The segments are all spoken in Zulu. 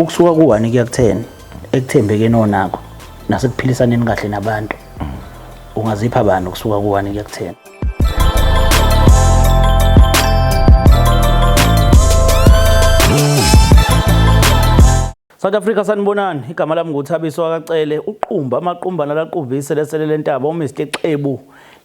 Ukusuka ku-1 kuya ku-10 ekuthembekeni onakho nasekuphilisaneni kahle nabantu. Ungazipha bani ukusuka ku-1 kuya ku-10? South Africa sanibonani, igama lami nguThabiso wakaCele, uqumba amaqumbana laquvise lesele lentaba uMr Xebu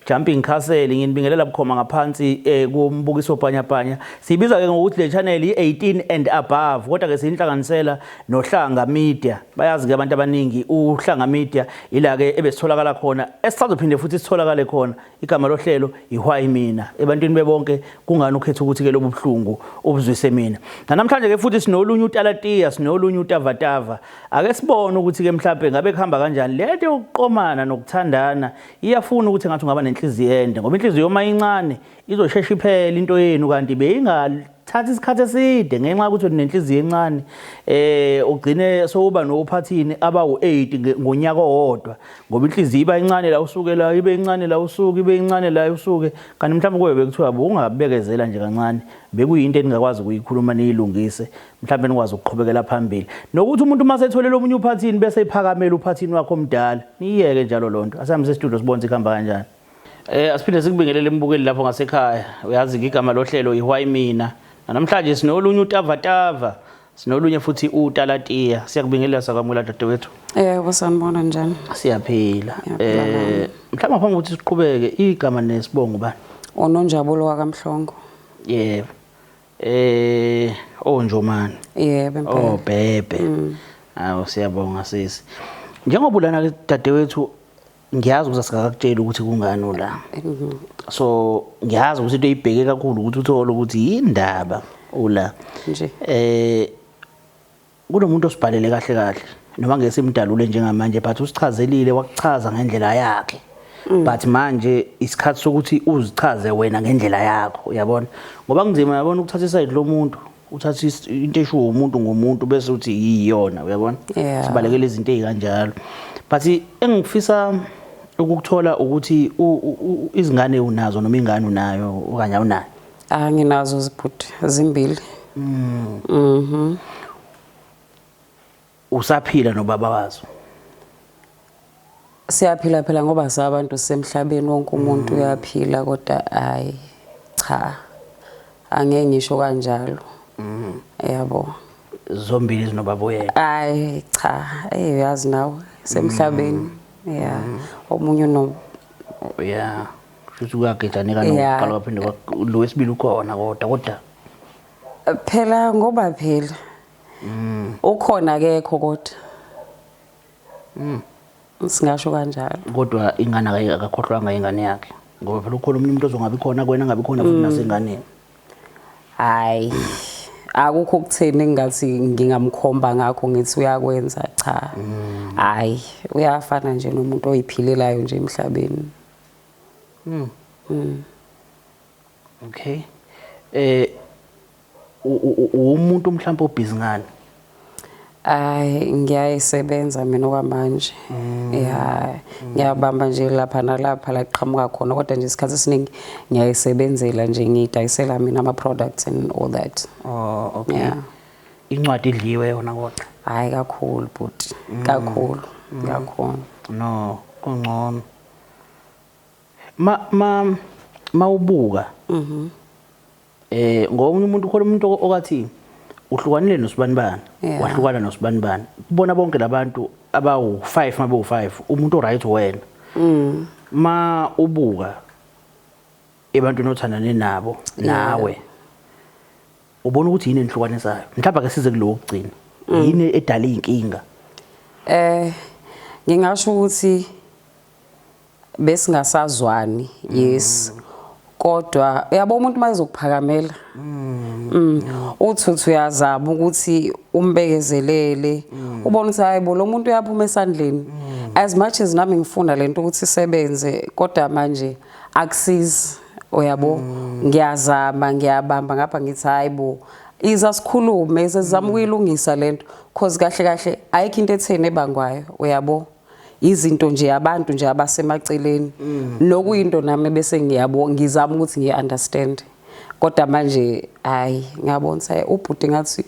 Jumping Castle. Nginibingelela bukhoma ngaphansi kumbukiso bhanyabhanya. Siyibiza ke ngokuthi le channel i-18 and above, kodwa ke siyinhlanganisela noHlanga Media. Bayazi ke abantu abaningi uHlanga Media ila ke ebesitholakala khona, esisazophinde futhi sitholakale khona. Igama lohlelo ihwayi mina ebantwini bebonke, kungani ukhetha ukuthi ke lobu buhlungu ubuzwise mina? Namhlanje ke futhi sinolunye utalatiya, sinolunye utavatava. Ake sibone ukuthi ke mhlambe ngabe kuhamba kanjani le nto yokuqomana nokuthandana. Iyafuna ukuthi ngathi ungaba nenhliziyo ende, ngoba inhliziyo uma incane izoshesha iphele into yenu, kanti beyingathatha isikhathi eside ngenxa yokuthi unenhliziyo encane. Ugcine sowuba nophathini abawu-8 ngonyaka owodwa, ngoba inhliziyo iba incane la usuke, la ibe incane la usuke, ibe incane la usuke. Kanti mhlawumbe kube bekuthiwa ungabekezela nje kancane, bekuyinto eningakwazi ukuyikhuluma niyilungise, mhlawumbe nikwazi ukuqhubekela phambili. Nokuthi umuntu uma setholele omunye uphathini bese ephakamela uphathini wakho omdala, niyiyeke njalo lonto. Asihambe studio sibone ukuthi kuhamba kanjani. Asiphinde sikubingelele embukeli lapho ngasekhaya. Uyazi igama lohlelo ihwayi mina. Namhlanje sinolunye utavatava, sinolunye futhi utalatiya. Siyakubingelela, sakwamukela dadewethu. Yebo, sanibona, njani? Siyaphila. Mhlawumbe ngaphambi kokuthi siqhubeke, igama nesibongo bani? Unonjabulo wakaMhlongo. Yebo. Onjomani. Yebo impela. Oh bhebhe. Awu siyabonga sisi. Njengoba ulana ke dadewethu, ngiyazi ukuthi asikakakutsheli ukuthi kungani ula. So ngiyazi ukuthi into eyibheke kakhulu ukuthi uthole ukuthi yindaba ula. Nje. Kunomuntu osibhalele kahle kahle, noma ngeke simdalule njengamanje, but usichazelile, wakuchaza ngendlela yakhe. But manje isikhathi sokuthi uzichaze wena ngendlela yakho, uyabona? Ngoba kunzima, uyabona, ukuthatha iside lomuntu, uthatha into eshiwo umuntu ngomuntu bese uthi yiyona, uyabona? Sibalekela izinto ezikanjalo. But engifisa ukukuthola ukuthi izingane unazo noma ingane unayo okanye awunayo? Ah, nginazo zibhuti, zimbili. Usaphila nobaba wazo? Siyaphila phela, ngoba sabantu sisemhlabeni, wonke umuntu uyaphila, kodwa hayi cha, angeke ngisho kanjalo. Yabo. Zombili zinobaba oyedwa? Hayi cha, hey uyazi nawe semhlabeni. Yeah. Omunye uno Yeah. Futhi kuyagejaneka nokuqala kwaphinde lo wesibili ukhona, kodwa phela ngoba phela ukhona akekho kodwa. Singasho kanjalo. Kodwa ingane akakhohlwanga ingane yakhe, ngoba phela ukhona omunye umuntu ozongabi khona kuwena, angabi khona futhi nasenganeni. Hayi, akukho ukutheni engathi ngingamkhomba ngakho ngithi uyakwenza, cha. Hayi, uyafana nje nomuntu oyiphilelayo nje emhlabeni. Okay. Umuntu mhlawumbe obhizi ngani? Hayi, ngiyayisebenza mina okwamanje. Ya, ngiyabamba nje lapha nalapha la kuqhamuka khona, kodwa nje isikhathi esiningi ngiyayisebenzela nje, ngiyidayisela mina ama products and all that. Oh okay. Yeah. Incwadi idliwe yona kodwa? Hayi kakhulu bhuti, kakhulu, kakhulu. No, kungcono. Ma mawubuka. Ngomunye umuntu, khona umuntu okathi uhlukanile nosibanibani, wahlukana nosibanibani. Kubona bonke labantu abawu5, mabe u5, umuntu oright wena. Ma ubuka ebantwini othandane nabo nawe, ubona ukuthi yini enhlukanisayo? Mhlawumbe ake size kulowo kugcina. Yini edala inkinga? Ngingasho ukuthi besingasazwani, yes, kodwa uyabo umuntu mayezokuphakamela, uthi uyazama ukuthi umbekezelele, ubona ukuthi hayi bo, lo muntu uyaphuma esandleni. As much as nami ngifuna lento ukuthi isebenze, kodwa manje akusizi, uyabo. Ngiyazama, ngiyabamba ngapha, ngithi hayi bo, iza sikhulume, sizama ukuyilungisa lento, cause kahle kahle ayikho into etheni ebangwayo, uyabo, izinto nje abantu nje abasemaceleni, nokuyinto nami bese ngiyabo ngizama ukuthi ngiyi-understand, kodwa manje hayi, ngiyabona ukuthi hayi, ubhuti ngathi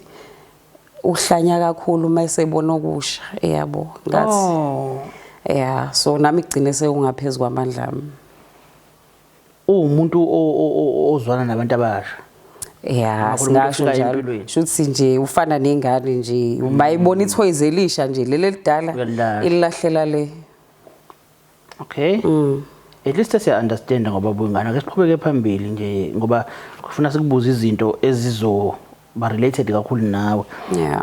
Uhlanya kakhulu uma esebona okusha, yabo, ngathi. Oh. Yeah, so nami kugcine sekungaphezulu kwamandla ami. Uwumuntu ozwana nabantu abasha. Yeah, Uma khona umuntu singasho ofikayo njalo. empilweni. Shuthi nje ufana nengane nje, mayibona ithoyizi elisha nje leli elidala Uyalilahla. ililahlela le. Okay. At least siya understand ngoba buyingane, ake siqhubeke phambili nje ngoba kufuna sikubuza izinto ezizo ba related kakhulu nawe.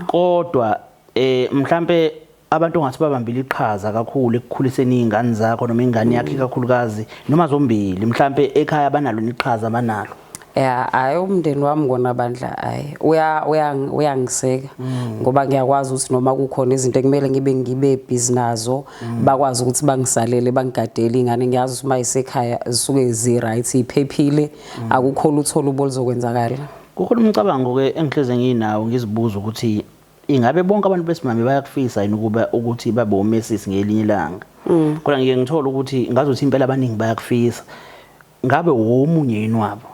Kodwa mhlambe abantu ongathi babambile iqhaza kakhulu ekukhuliseni izingane zakho noma ingane yakhe kakhulukazi noma zombili, mhlambe ekhaya banalo iqhaza banalo. Yeah, hayi, umndeni wami kona bandla, hayi, uya uya uyangiseka ngoba ngiyakwazi ukuthi noma kukhona izinto ekumele ngibe busy nazo, bakwazi ukuthi bangisalele, bangigadele ingane. Ngiyazi ukuthi uma isekhaya zisuke zi right, iphephile, akukho lutho olubi oluzokwenzakala. Kukhona umcabango ke engihleze nginawo, ngizibuza ukuthi ingabe bonke abantu besimame bayakufisa yini ukuba ukuthi babe omesisi ngelinye ilanga. Kodwa ngike ngithola ukuthi ngazuthi impela abaningi bayakufisa. Ngabe womunye yini wabo?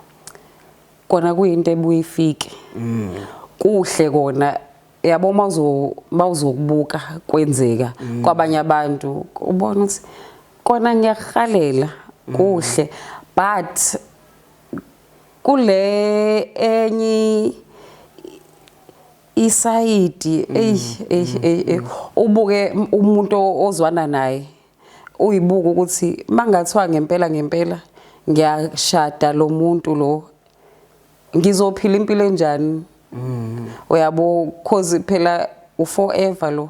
Kona kuyinto ebuye ifike. Kuhle kona, yabo, mawuzokubuka kwenzeka kwabanye abantu, ubona ukuthi kona ngiyakuhalela, kuhle, but kule enye isayidi, ey ey ey, ubuke umuntu ozwana naye, uyibuka ukuthi mangathiwa ngempela ngempela ngiyashada lo muntu lo, ngizophila impilo enjani, uyabo, cause phela u-forever lo.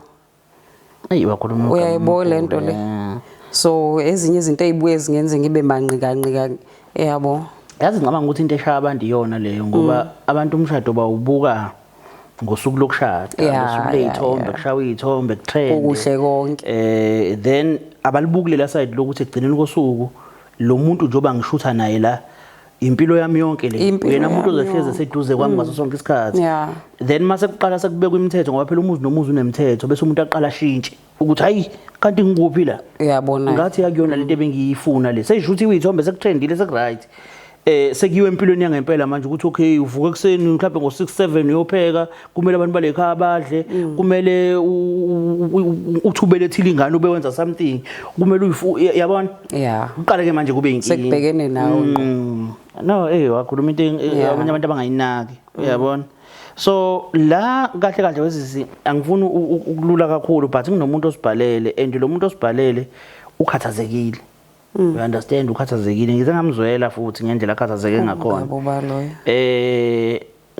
Eyi, wakhuluma umgama Uyayibona le nto le. omkhulu, yeah. So ezinye izinto ey'buye zingenze ngibe manqikanqika, yabo. Yazi, ngicabanga ukuthi into eshaya abantu iyona leyo, ngoba abantu umshado bawubuka ngosuku lokushada, ngosuku ley'thombe, kushawa iy'thombe, kutrend. Kukuhle konke. Then abalibuki lela side lokuthi ekugcineni kosuku lo muntu njengoba ngishutha naye la, impilo yami yonke le. Impilo Uyena umuntu yami ozohlezi yonke. eseduze kwami ngaso sonke isikhathi. Then mase kuqala sekubekwa imithetho, ngoba phela umuzi nomuzi unemithetho, bese umuntu aqala ashintshe ukuthi hayi, kanti ngikuphi la? Uyabona. Ngathi akuyona lento ebengiyifuna le. Seyishuthiwe iy'thombe, sekutrendile, sekuright. Sekuyiwe empilweni yangempela manje ukuthi okay, uvuka ekuseni mhlawumbe ngo-6 7 uyopheka, kumele abantu bale ekhaya badle, kumele uthi ubelethile ingane ube wenza something, kumele yabona? Uqale ke manje kube inkinga. Sekubhekene nawe ngqo. No, wakhuluma into abanye abantu abangayinaki, uyabona? So la kahle kahle wezisi angifuni ukulula kakhulu, but nginomuntu osibhalele, and lo muntu osibhalele ukhathazekile. You understand, ukhathazekile, ngize ngamzwela futhi ngendlela akhathazeke ngakhona. Yabo baloyo.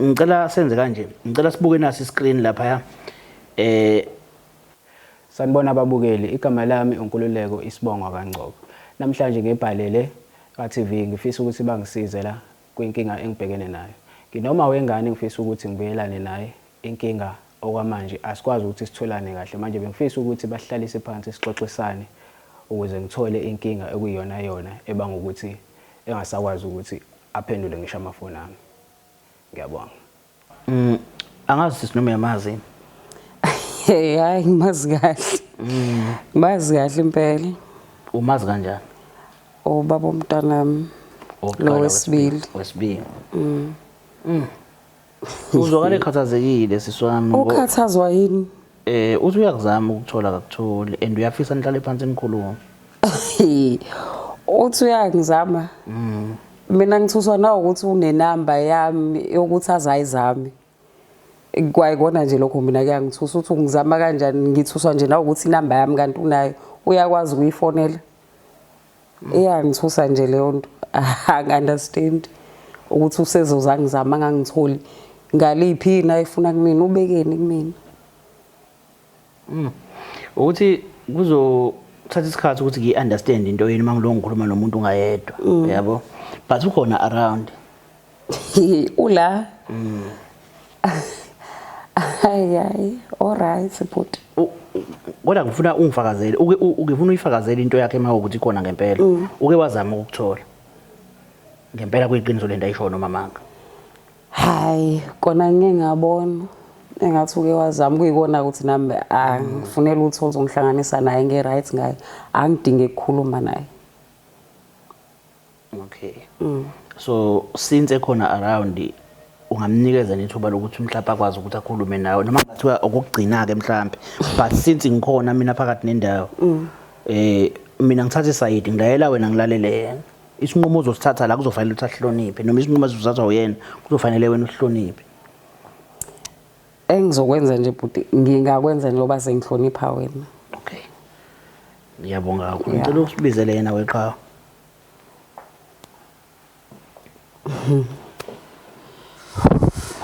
Ngicela senze kanje, ngicela sibuke nasi screen lapha ya. Sanibona ababukeli, igama lami uNkululeko, isibongo kaNgcobo. Namhlanje ngibhalele ka TV, ngifisa ukuthi bangisize la kwinkinga engibhekene nayo. Nginoma wengane ngifisa ukuthi ngibuyelane naye, inkinga okwamanje asikwazi ukuthi sitholane kahle. Manje bengifisa ukuthi basihlalise phansi sixoxisane ukuze ngithole inkinga ekuyiyona yona ebanga ukuthi engasakwazi ukuthi aphendule ngisho amafoni ami. Ngiyabonga. Angazi sisi noma uyamazi. Hey, hayi, ngimazi kahle. Ngimazi kahle impela. Umazi kanjani? Ubaba omntanami. Owokuqala, Lo wesibili. Wesibili. Uzwakala ekhathazekile sisi wami. Ukhathazwa yini? Uthi uyakuzama ukuthola akakutholi, and uyafisa nihlale phansi nikhulume. Uthi uyangizama. Mina ngithuswa nawo ukuthi unenamba yami yokuthi azayizame. Kwayikona nje lokho mina kuyangithusa ukuthi ungizama kanjani, ngithuswa nje nawo ukuthi inamba yami kanti unayo, uyakwazi ukuyifonela. Iyangithusa nje leyo nto. Angi-understand ukuthi usezoza ngizama angangitholi. Ngaliphi yini ayifuna kumina, ubekeni kumina. Ukuthi kuzothatha isikhathi ukuthi ngiyi-understand into yini uma ngilokhu ngikhuluma nomuntu ngayedwa, yabo. But ukhona around. Ula? Hayi hayi, all right bhuti. Kodwa ngifuna ungifakazele, ngifuna uyifakazele into yakhe uma ukuthi ikhona ngempela. Uke wazama ukukuthola. Ngempela kuyiqiniso lento ayishoyo noma manga? Hayi, kona ngike ngabona engathi uke wazama, kuyikona ukuthi nami angifunela ukuthi uzongihlanganisa naye nge-right ngaye, angidinge ukukhuluma naye. Okay. So since ekhona around, Ungamnikeza nethuba lokuthi mhlawumbe akwazi ukuthi akhulume nawe noma ngathiwa okugcina-ke mhlawumbe, but since ngikhona mina phakathi nendawo, mina ngithatha isayidi, ngilayela wena, ngilalele yena. Isinqumo ozosithatha la kuzofanele ukuthi ahloniphe, noma isinqumo esizothathwa uyena kuzofanele wena uhloniphe. Engizokwenza nje bhuti, ngingakwenza njengoba sengihlonipha wena. Okay, ngiyabonga kakhulu. Ngicela usibizele yena weqhawe.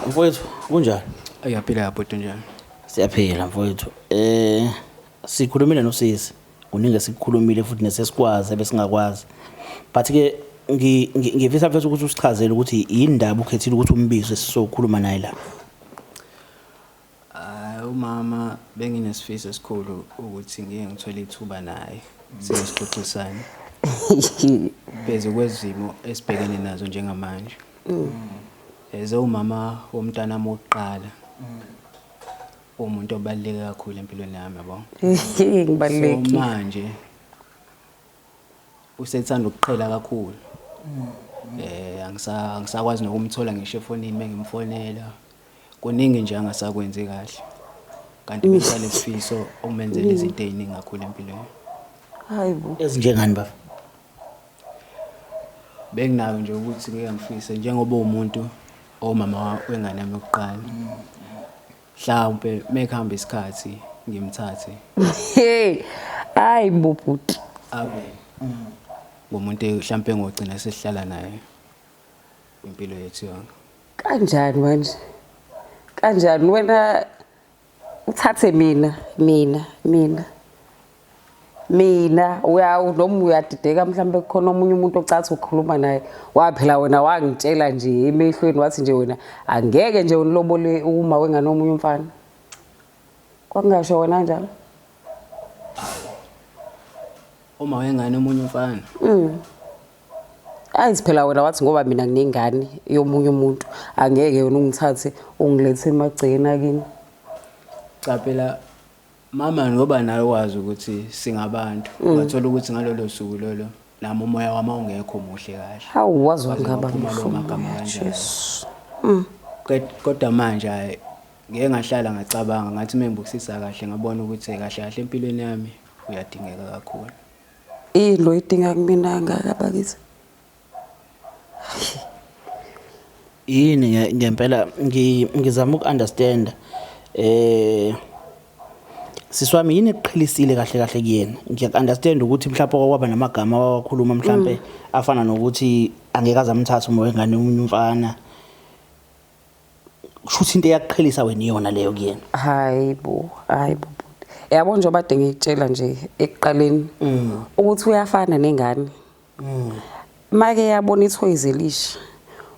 Mfowethu, kunjani? Uyaphila bhuti, njani? Siyaphila mfowethu. Sikhulumile nosisi. Kuningi esikukhulumile futhi nesesikwazi ebesingakwazi. But ke ngifisa mfethu ukuthi usichazele ukuthi yindaba ukhethile ukuthi umbize sizokhuluma naye la. Hayi, umama benginesifiso esikhulu ukuthi ngike ngithole ithuba naye sike sixoxisane phezu kwezimo esibhekene nazo njengamanje. Eze umama womntwana wokuqala, umuntu obaluleke kakhulu empilweni yami, yabo. Ngibalulekile. So manje usethanda ukuqhela kakhulu. Angisakwazi nokumthola ngisho efonini mengimfonela. Kuningi nje angasakwenzi kahle. Kanti bengisanesifiso ukumenzela izinto eziningi kakhulu empilweni. Hayibo. Ezinjengani baba? Benginako nje ukuthi ngike ngifise njengoba umuntu omama wengane yami yokuqala. Mhlawumbe mekuhamba isikhathi ngimthathe. Hey, hayibo bhuti. Abe ngumuntu mhlawumbe engogcina sesihlala naye impilo yethu yonke. Kanjani manje? Kanjani wena uthathe mina, mina, mina. Mina uya noma uyadideka mhlawumbe kukhona omunye umuntu ocathi ukhuluma naye, waphela wena wangitshela nje emehlweni wathi nje wena angeke nje unilobole uma wengane omunye umfana. Kwakungasho wena kanjalo? Uma wengane omunye umfana. Ayi phela wena wathi ngoba mina nginengane yomunye umuntu angeke wena ungithathe ungilethe emagcekeni akini. Cha phela mama, ngoba nawe wazi ukuthi singabantu, ungathola ukuthi ngalolo suku lolo nami umoya wami awungekho muhle kahle. Hawu, wazi Waze ungaba waphuma lawo muhle magama umoya, kanjalo. Jesu. Kodwa manje hayi, ngike ngahlala ngacabanga, ngathi mengibukisisa kahle ngabona ukuthi kahle kahle empilweni yami uyadingeka kakhulu. Into idinga kumina ngaka bakithi. Yini ngempela ngizama uku-understand, sisi wami, yini ekuqhelisile kahle kahle kuyena? Ngiya-understand ukuthi mhlawumbe kwaba namagama awakhuluma mhlawumbe afana nokuthi angeke aze amthathe uma wengane omunye umfana. Kusho ukuthi into eyakuqhelisa wena iyona leyo kuyena. Hayibo, hayibo bhuti. Yabo njengoba kade ngikutshela nje ekuqaleni ukuthi uyafana nengane. Make yabona ithoyizi elisha,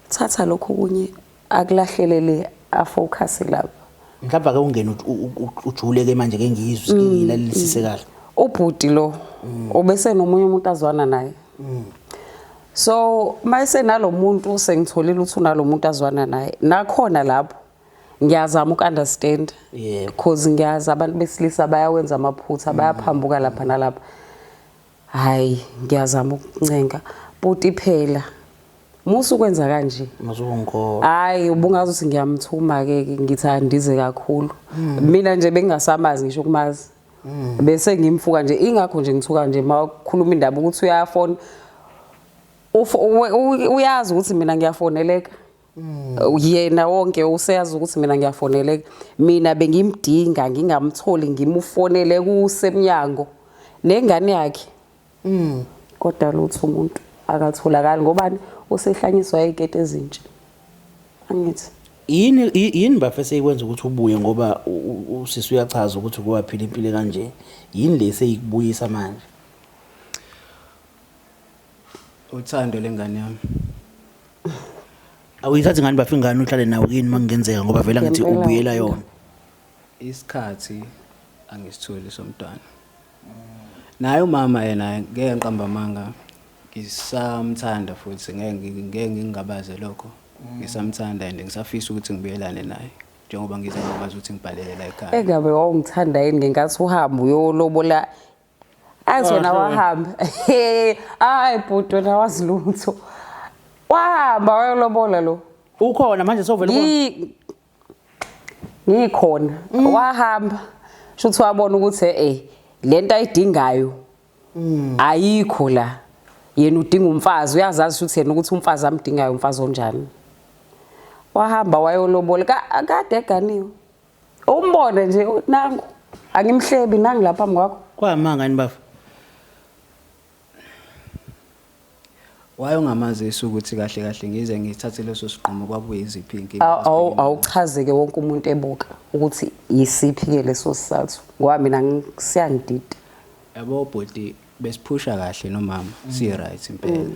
uthatha lokho kunye akulahlelele, afocus lapha. Mhlawumbe ake ungene ujule ke manje, ke ngiyizwe, ke ngilalelisise kahle. Ubhuti lo ubese nomunye umuntu azwana naye. So mayise nalomuntu sengitholile ukuthi unalomuntu azwana naye. Nakhona lapho ngiyazama uku-understand. Because ngiyazi abantu besilisa bayawenza amaphutha, bayaphambuka lapha nalapha. Hayi, ngiyazama ukuncenga. Bhuti phela, musu kwenza kanje. Mazungikho. Hayi, ubungazi ukuthi ngiyamthuma ke, ngithi andize kakhulu. Mina nje bengingasamazi ngisho ukumazi. Bese ngimfuka nje, ingakho nje ngithuka nje makukhuluma indaba ukuthi uyafona. Uyazi ukuthi mina ngiyafoneleka. Yena wonke useyazi ukuthi mina ngiyafoneleka. Mina bengimdinga ngingamtholi, ngimufonele kusemnyango nengane yakhe. Kodwa lutho, umuntu akatholakali ngobani, usehlanyiswa iziketi ezintsha. Angithi Yini yini bafo seyikwenza ukuthi ubuye, ngoba usisi uyachaza ukuthi kuwaphila impilo kanje? Yini le seyikubuyisa manje? Uthando lengane yami. Awuyithathi ngani bafo ingane uhlale nawo kini makungenzeka, ngoba vele ngithi Ngempela. Ubuyela yona? Isikhathi angisitholi somntwana. Naye umama yena ngeke ngiqamba amanga, ngisamthanda futhi ngeke ngingabaze lokho. Ngisamthanda and ngisafisa ukuthi ngibuyelane naye njengoba ngize ngikwazi ukuthi ngibhalele la ekhaya. Engabe wawungithanda yini ngenkathi uhamba uyolobola? Athi wena wahamba. Hayi bhuti, wena wazi lutho. Wahamba wayolobola lo. Ukhona manje sovele ukhona. Ngikhona. Wahamba. Shuthi wabona ukuthi eh lento ayidingayo ayikho la. Yena udinga umfazi, uyazazi ukuthi yena ukuthi umfazi amdingayo umfazi onjani. Wahamba wayolobola kade eganiwe. Umbone nje nangu. Angimhlebi nangu lapha phambi kwakho. Kwamanga yini bafo? Waye ungamazisi ukuthi kahle kahle ngize ngithathe leso sinqumo kwakuyiziphi iy'nkinga? Awuchazeke wonke umuntu ebuka ukuthi yisiphi-ke leso sizathu ngoba mina siyangidida. Yabo bhuti besiphusha kahle nomama si-right impela.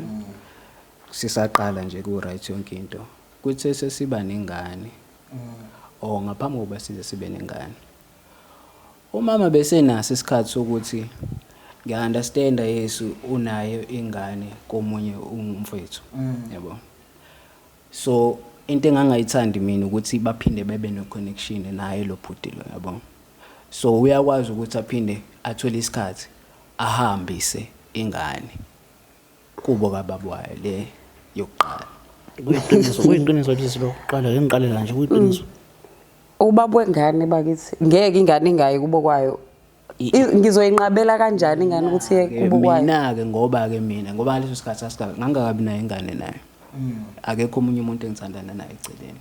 Sisaqala nje ku-right yonke into. Kuthe sesiba nengane or ngaphambi kokuba size sibe nengane. Umama besenaso isikhathi sokuthi ngiya-understand-a yes unayo ingane komunye umfwethu yabo. So into engangayithandi mina ukuthi baphinde bebe no-connection naye lo bhuti lo yabo. So uyakwazi ukuthi aphinde athole isikhathi ahambise ingane kubo kababa wayo le yokuqala. Kuyiqiniso, kuyiqiniso lesi lokuqala, ke ngiqalela nje kuyiqiniso. Ubaba wengane bakithi ngeke ingane ingayi kubo kwayo. Ngizoyinqabela kanjani ingane ukuthi iye kubo kwayo? Mina-ke ngoba-ke mina ngoba ngaleso sikhathi ngangingakabi nayo ingane nayo. Akekho omunye umuntu engithandana naye eceleni.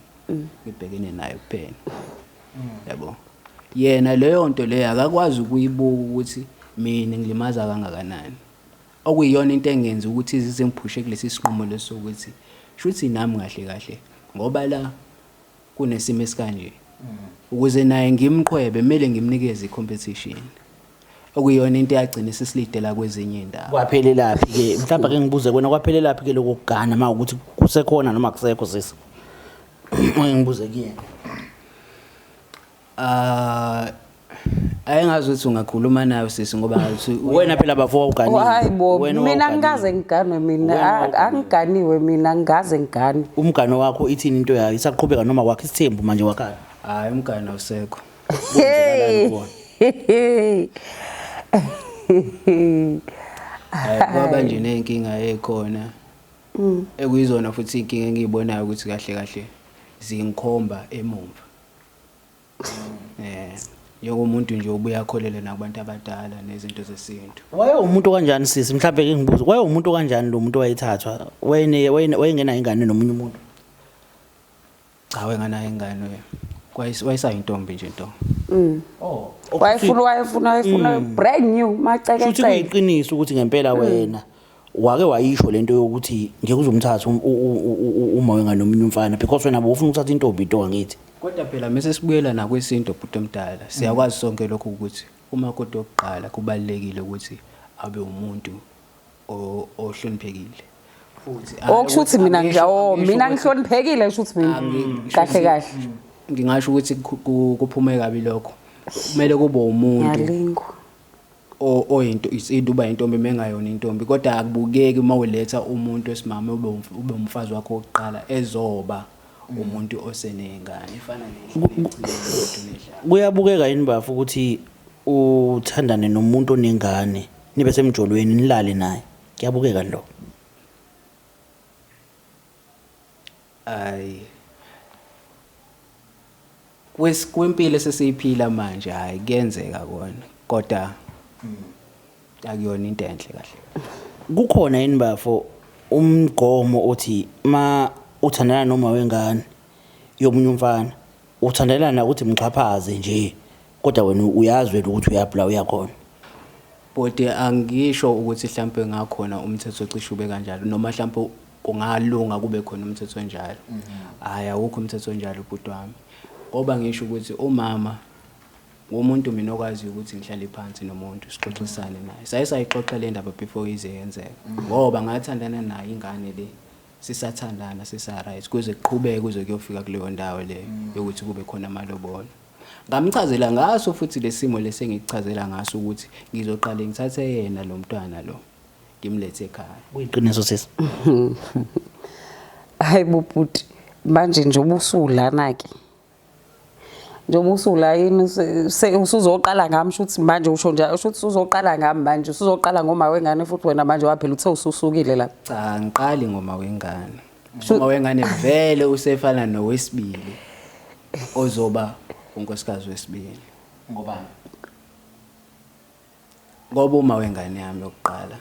Ngibhekene naye kuphela. Yabo. Yena leyo nto leyo akakwazi ukuyibuka ukuthi mina ngilimaza kangakanani. Okuyiyona into engenza ukuthi izize ngiphushe kulesi sinqumo lesi sokuthi shuthi nami kahle kahle ngoba la kunesimo esikanje. Ukuze naye ngimqhwebe kumele ngimnikeze i-competition. Okuyiyona into eyagcina isisilidela kwezinye iy'ndawo. Kwaphelelaphi ke? Mhlawumbe ake ngibuze kwena kwaphelelaphi ke lokho kugana uma ukuthi kusekhona noma kusekho sisi? Ake ngibuze kuyena. Ah ayengazi ukuthi ungakhuluma nayo sisi ngoba ngathi Wena phela bafo wawuganiwe. Hayi bo, Wena mina wawuganiwe. ngikaze ngiganwe mina, Wena wawuganiwe. angiganiwe mina, ngikaze ngigane. Umgano wakho ithini into yayo isaqhubeka noma wakho isithembu manje wakhala? Hayi umgano awusekho. Kwenzakalani kuwona? Hayi kwaba nje nenkinga ekhona. Ekuyizona futhi inkinga engiyibonayo ukuthi kahle kahle zingikhomba emumva. Eh njengomuntu nje obuye akholelwe nakubantu abadala nezinto zesintu. Wayewumuntu kanjani sisi? Mhlawumbe ke ngibuze, wayewumuntu kanjani lo muntu owayethathwa? Wayene wayengena ingane nomunye umuntu? Cha wenganayo ingane wayesayintombi nje nto. Oh. Wayefuna brand new Futhi macekeceke. kuyiqiniso ukuthi ngempela wena wake wayisho lento yokuthi ngeke uzomthatha uma wengane nomunye umfana because wena bowufuna ukuthatha intombi into angithi. Kodwa phela mase sibuyela nakwesintu bhuti omdala siyakwazi sonke lokho ukuthi umakoti wokuqala kubalulekile ukuthi abe umuntu ohloniphekile. Futhi Okusho ukuthi mina nje oh mina ngihloniphekile kusho ukuthi mina kahle kahle. Ngingasho ukuthi kuphume kabi lokho. Kumele kube umuntu Ngiyalingwa. Oyinto isintu uba intombi mengayona intombi kodwa akubukeki uma uletha umuntu wesimame ube umfazi wakho wokuqala ezoba umuntu osenengane ifana nendlu. Kuyabukeka yini bafo ukuthi uthandane nomuntu onengane nibe semjolweni nilale naye? Kuyabukeka lo. Ayi. Kwempilo esesiyiphila manje hayi kuyenzeka kona kodwa akuyona into enhle kahle. Kukhona yini bafo umgomo othi ma uthandana noma wengane yomunye umfana uthandelana ukuthi mxhaphaze nje kodwa wena uyazi wena ukuthi uyabla uyakhona? Bhuti angisho ukuthi mhlambe ngakhona umthetho ocishe ube kanjalo noma mhlambe kungalunga kube khona umthetho onjalo. Hayi awukho umthetho onjalo bhuti wami. Ngoba ngisho ukuthi umama umuntu mina okwazi ukuthi ngihlale phansi nomuntu sixoxisane naye. Saye sayixoxa le ndaba before ize yenzeka. Ngoba ngathandana naye ingane le sisathandana sisa right kuze kuqhubeke kuze kuyofika kuleyo ndawo le yokuthi kube khona amalobolo. Ngamchazela ngaso futhi lesimo lesengikuchazela ngaso ukuthi ngizoqale ngithathe yena lo mntwana lo ngimlethe ekhaya. Kuyiqiniso sisi. Hayi bo bhuti manje nje ubusulana ke. Njengoba usula yini usuzoqala ngami shuthi manje usho nje shuthi usuzoqala ngami manje usuzoqala ngoma wengane futhi wena manje waphela uthe ususukile la. Cha ngiqali ngoma wengane. Uma wengane vele usefana nowesibili ozoba unkosikazi wesibili. Ngobani? Ngoba uma wengane yami yokuqala,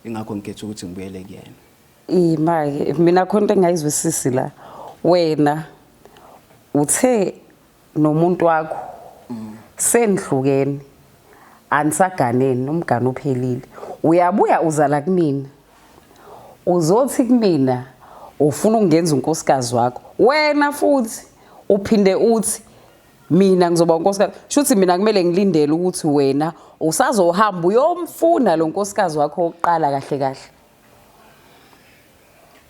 ingakho ngikhetha ukuthi ngibuyele kuyena. Ima-ke mina khona into engingayizwisisi la. Wena uthe nomuntu wakho senihlukene anisaganeni umgano uphelile. Uyabuya uzala kumina. Uzothi kumina ufuna ukungenza unkosikazi wakho. Wena futhi uphinde uthi mina ngizoba unkosikazi. Shuthi mina kumele ngilindele ukuthi wena usazohamba uyomfuna lo nkosikazi wakho wokuqala kahle kahle.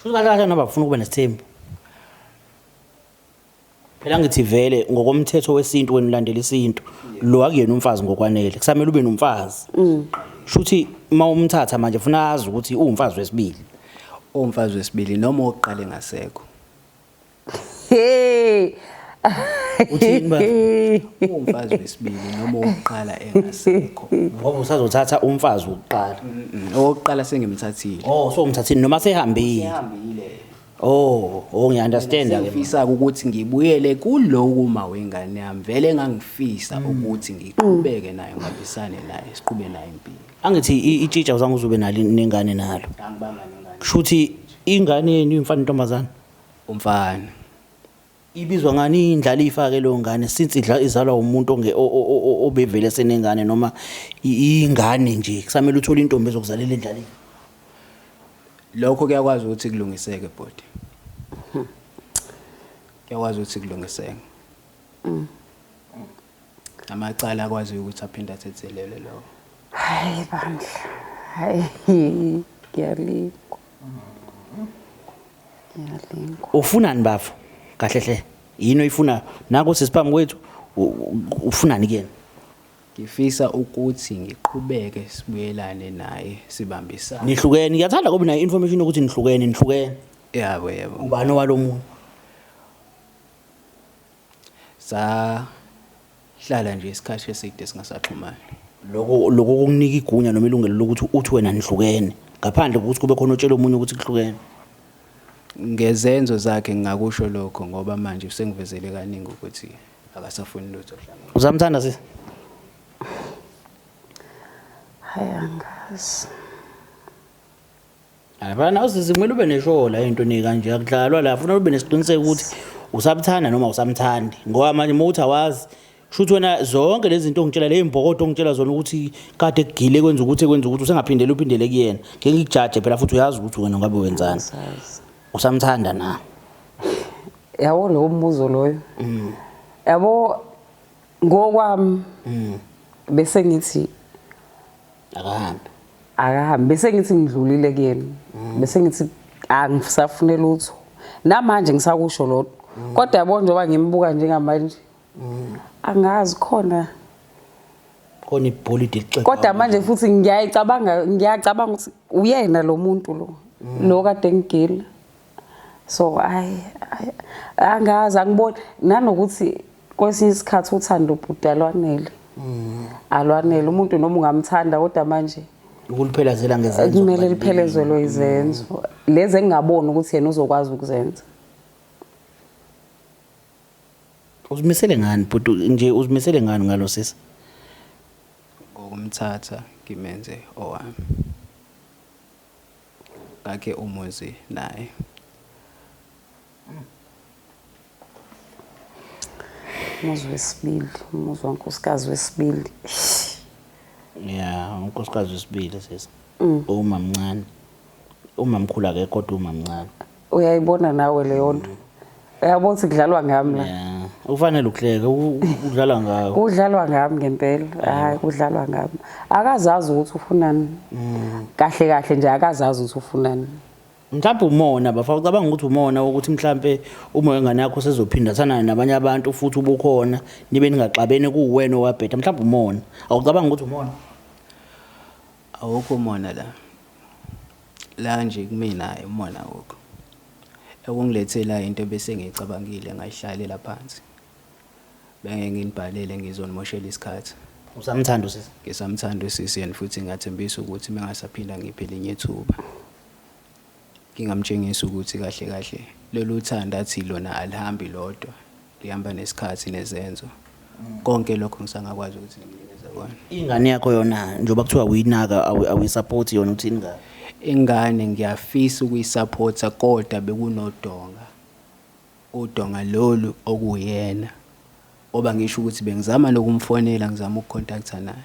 Shuthi kahle kahle noma bafuna ukuba nesithembu. Phela ngithi vele ngokomthetho wesintu wena ulandela isintu lo akuyena umfazi ngokwanele kusamele ube nomfazi. Shuthi uma umthatha manje funa azi ukuthi uwumfazi wesibili. Uwumfazi wesibili noma owokuqala engasekho. Hey. Uthini ba? Uwumfazi wesibili noma owokuqala engasekho. Ngoba usazothatha umfazi wokuqala. Owokuqala sengimthathile. Oh, so umthathile noma sehambile. Sehambile. Oh, oh ngiya-understand ke. Sengifisa ukuthi ngibuyele kuloku ma wengane yami vele engangifisa ukuthi ngiqhubeke naye ngihambisane naye siqhube naye impilo. Angithi itshitsha uzange uzube nalo nengane nalo. Angibanga nengane. Kushuthi ingane yenu imfana intombazana. Umfana. Ibizwa ngani indlalifa ke leyo ngane since idla izalwa umuntu onge obevele senengane noma ingane nje kusamele uthole intombi ezokuzalela indlalifa. Lokho kuyakwazi ukuthi kulungiseke bhuti. Kuyakwazi ukuthi kulungiseke. Amacala akwazi ukuthi aphinde athethelelwe lokho. Hayi bandla. Hayi ngiyalingwa. Ngiyalingwa. Ufunani bafo? Kahle hle. Yini oyifunayo? Naku sisiphambi kwethu ufunani kuyena? Ngifisa ukuthi ngiqhubeke sibuyelane naye sibambisane. Nihlukene. Ngiyathanda ngoba nayo information yokuthi nihlukene, nihlukene. Yebo yebo. Ubani owalomunye? Sahlala nje isikhathi eside singasaxhumani. Lokho lokho kukunika igunya noma ilungelo lokuthi uthi wena nihlukene ngaphandle kokuthi kube khona otshela omunye ukuthi kuhlukene. Ngezenzo zakhe ngingakusho lokho ngoba manje usengivezele kaningi ukuthi akasafuni lutho hlangana. Usamthanda sisi? Hayi angazi. Yabona usisi kumele ube neshola la into kanje akudlalwa la funa ube nesiqiniseko ukuthi usamthanda noma usamthandi ngoba manje uma uthi awazi shuthi wena zonke lezi zinto ongitshela le mbokodo ongitshela zona ukuthi kade kugile kwenza ukuthi kwenza ukuthi usengaphindele uphindele kuyena ngeke ngikujaje phela futhi uyazi ukuthi wena ngabe wenzani usamthanda na Yabo lowo mbuzo loyo. Yabo ngokwami bese ngithi akahambe akahambi bese ngithi ngidlulile kuyena bese ngithi angisafune lutho namanje ngisakusho lokho kodwa yabo njengoba ngimbuka njengamanje angazi khona khona ibholidi elixega kodwa manje futhi ngiyayicabanga ngiyacabanga ukuthi uyena lo muntu lo lo kade ngigila so ayi angazi angiboni nanokuthi kwesinye isikhathi uthando bhuti alwanele alwanele umuntu noma ungamthanda kodwa manje ukuliphelezela ngezenzo kumele liphelezelwe izenzo lezi engingaboni ukuthi yena uzokwazi ukuzenza. Uzimisele ngani bhuti nje uzimisele ngani ngalo sisi? Ngokumthatha ngimenze owami. Ngakhe umuzi naye. Umuzi wesibili, umuzi wankosikazi wesibili. Yeah, unkosikazi wesibili sisi. Umamncane. Umamkhulu akekho kodwa umamncane. Uyayibona nawe leyo nto. Uyabona ukuthi kudlalwa ngami la. Yeah. Ufanele ukuhleka udlala ngawo. Kudlalwa ngami ngempela. Hayi kudlalwa ngami. Akazazi ukuthi ufunani. Kahle kahle nje akazazi ukuthi ufunani. Mhlawumbe umona bafa ucabanga ukuthi umona ukuthi mhlambe uma wengane yakho sezophinda thanana nabanye abantu futhi ubukhona nibe ningaxabene kuwena owabheda mhlawumbe umona. Awucabanga ukuthi umona? Awukho umona la. La nje kumina umona awukho. Ekungilethela into bese ngiyicabangile ngayihlalela phansi. Bengeke nginibhalele ngizonimoshela isikhathi. Usamthanda usisi? Ngisamthanda usisi and futhi ngiyathembisa ukuthi mengasaphinda ngiphe elinye ithuba. Ngingamtshengisa ukuthi kahle kahle lolu thando athi lona alihambi lodwa, lihamba nesikhathi nezenzo. Konke lokho ngisangakwazi ukuthi ngimnikeze kona. Ingane yakho yona njengoba kuthiwa uyinaka awuyisupport yona, uthini ngayo? Ingane ngiyafisa ukuyisupporta, kodwa bekunodonga. Udonga lolu okuyena. Ngoba ngisho ukuthi bengizama nokumfonela, ngizama ukucontacta naye,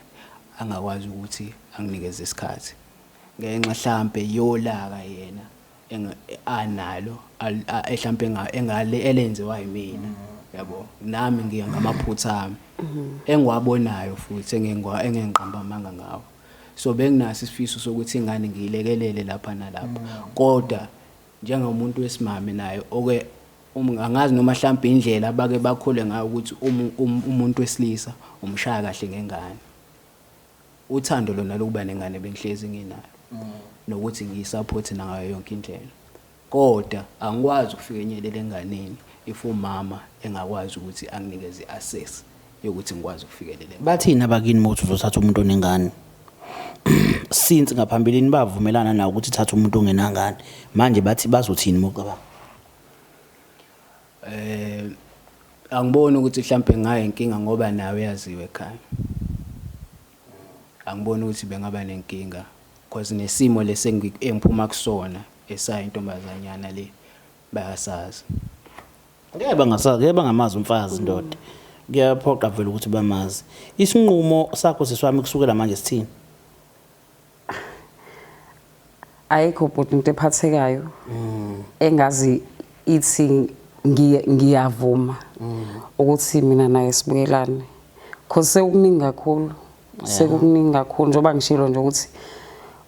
angakwazi ukuthi anginikeze isikhathi. Ngenxa hlampe yolaka yena analo hlampe engale elenziwa yimina, yabo. Nami ngiya ngamaphutha ami engiwabonayo futhi engengiqamba amanga ngawo. So benginaso isifiso sokuthi ingane ngiyilekelele lapha nalapha, kodwa njengomuntu wesimame naye oke angazi noma hlampe indlela abake bakhule ngayo ukuthi umuntu wesilisa umshaya kahle ngengane. Uthando lona lokuba nengane bengihlezi nginalo, nokuthi ngiyisupport nangayo yonke indlela, kodwa angikwazi ukufinyelela enganeni if umama engakwazi ukuthi anginikeze i-access yokuthi ngikwazi ukufikelela. Bathini abakini uma uthi uzothatha umuntu onengane? Since ngaphambilini bavumelana nawe ukuthi thatha umuntu ongenangane, manje bathi bazothini uma ucabanga? Angiboni ukuthi mhlambe ngayo inkinga ngoba nawe uyaziwe ekhaya. Angiboni ukuthi bengaba nenkinga because nesimo lesi engiphuma kusona esayo intombazanyana le bayasazi. Ngeke bangasazi, ngeke bangamazi umfazi ndoda. Kuyaphoqa vele ukuthi bamazi. Isinqumo sakho siswami kusukela manje sithini? Ayikho bhuti into ephathekayo engazi ithi ngiyavuma ukuthi mina naye sibuyelane, cause sekukuningi kakhulu, sekukuningi kakhulu, njengoba ngishilo nje ukuthi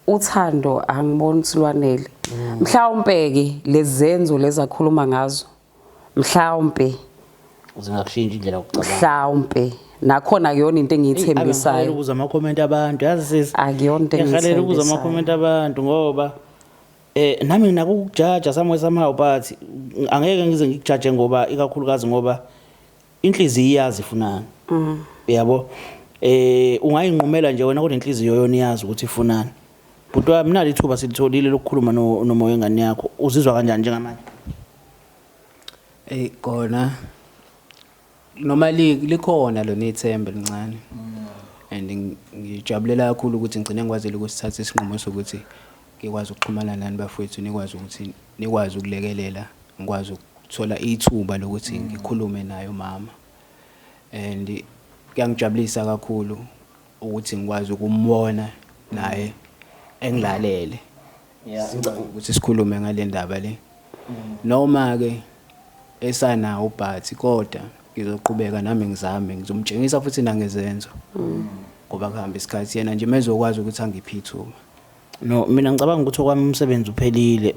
uthando angiboni ukuthi lwanele. Mhlawumpe ke lezenzo lezi akhuluma ngazo, mhlawumpe zingakushintsha indlela yokucabanga. Mhlawumpe nakhona akuyona into engiyithembisayo. Ukuza ama-comment abantu, yazi sisi, Akuyona into ngihalela ukuza engiyithembisayo. Ama-comment abantu, ngoba nami nginako ukujaja somewhere somehow, but angeke ngize ngikujaje ngoba ikakhulukazi ngoba inhliziyo iyazi ifunani, yabo. Ungayinqumela nje wena, kodwa inhliziyo yona iyazi ukuthi ifunani. Bhuti wami, nali ithuba silitholile lokukhuluma nomoya wengane yakho. Uzizwa kanjani njengamanje? Ey, kona noma likhona lona ithemba elincane, and ngijabulela kakhulu ukuthi ngigcine ngikwazile ukusithatha isinqumo sokuthi ngikwazi ukuxhumana nani bafowethu, nikwazi ukuthi nikwazi ukulekelela, ngikwazi ukuthola ithuba lokuthi ngikhulume naye umama. And kuyangijabulisa kakhulu ukuthi ngikwazi ukumbona naye engilalele, sikwazi ukuthi sikhulume ngale ndaba le, noma ke esanawo, but kodwa ngizoqhubeka nami ngizame, ngizomtshengisa futhi nangezenzo, ngoba kuhamba isikhathi yena nje mezokwazi ukuthi angiphe ithuba. No, mina ngicabanga ukuthi okwami umsebenzi uphelile.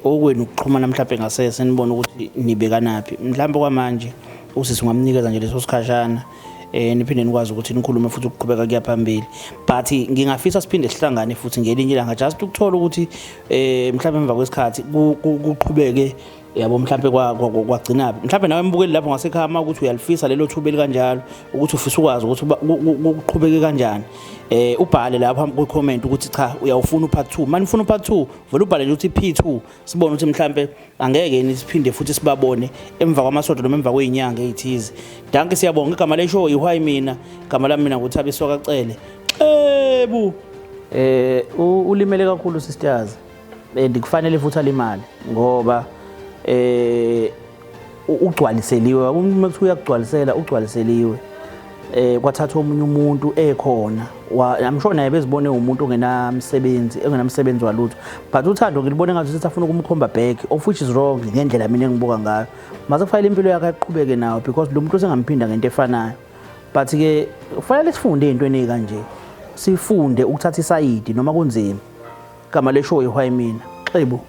Okwenu ukuxhumana mhlawumbe ngasese nibone ukuthi nibekanaphi. Mhlawumbe kwamanje usisi ungamnikeza nje leso sikhashana, niphinde nikwazi ukuthi nikhulume futhi ukuqhubeka kuya phambili, but ngingafisa siphinde sihlangane futhi ngelinye ilanga, just ukuthola ukuthi mhlawumbe emva kwesikhathi kuqhubeke, yabo, mhlambe kwagcinaphi. Mhlambe nawe mbukeli lapho ngasekhaya, uma ukuthi uyalifisa lelo thuba elikanjalo, ukuthi ufisa ukwazi ukuthi kuqhubeke kanjani, ubhale lapha kwi-comment ukuthi cha, uyawufuna u-part 2. Manje ufuna u-part 2, vele ubhale nje ukuthi P2, sibone ukuthi mhlambe angeke yini siphinde futhi sibabone emva kwamasonto noma emva kwey'nyanga ey'thize. Dankie, siyabonga. Igama le-show ihwayi mina, igama lami mina nguThabiso kaCele. Xebu ulimele kakhulu sisters, and kufanele futhi alimale ngoba ugcwaliseliwe. Uma kuthiwa uyakugcwalisela, ugcwaliseliwe. Kwathatha omunye umuntu ekhona, I'm sure naye bezibone umuntu ongenamsebenzi, engenamsebenzi walutho, but uthando ngilibone ngathi uthi afuna ukumkhomba back, of which is wrong ngendlela mina engibuka ngayo. Mase kufanele impilo yakhe aqhubeke nayo, because lo muntu usengamphinda ngento efanayo. But ke kufanele sifunde ey'ntweni ey'kanje, sifunde ukuthatha isayidi noma kunzima. Igama le-show ihwayi mina. Xebu.